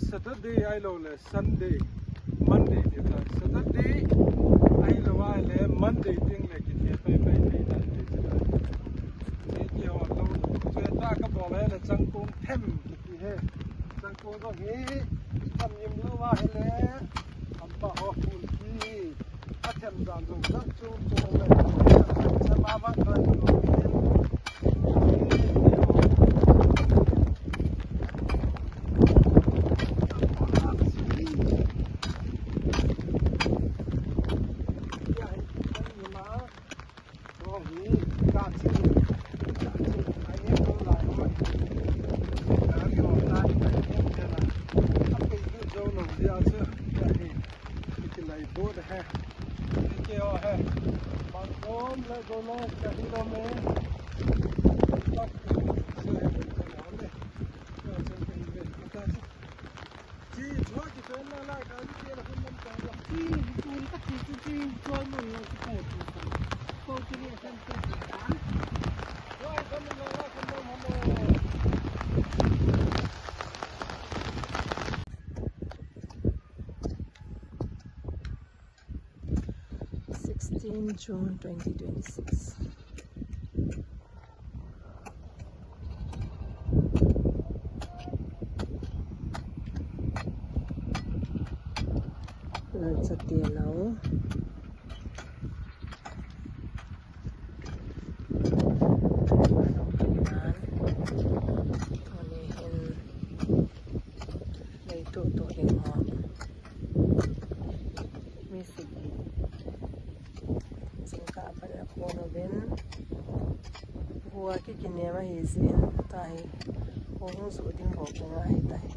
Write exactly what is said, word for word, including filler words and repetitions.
Saturday ahilou le Sunday, Monday ti ta. Saturday ahilou le Monday teng le kithe pai pai thei ta ti ta. Ti ti ho lo. Chu ta ka bol le changkong them kiti he. Changkong ko hi i tham nim lou va he le. Ampa ho phul ki. A them dan jong jat chu chu le. Chama va noi lo. Sixteen June twenty twenty-six. Lalchate lou. Tuni hin lei tuh tuh ding ho. Mi sagi. Jingkah a pat a kon uvin. Hua kikinem ahi jeh in tahi. Hung hung juh ding bou kingai tahi.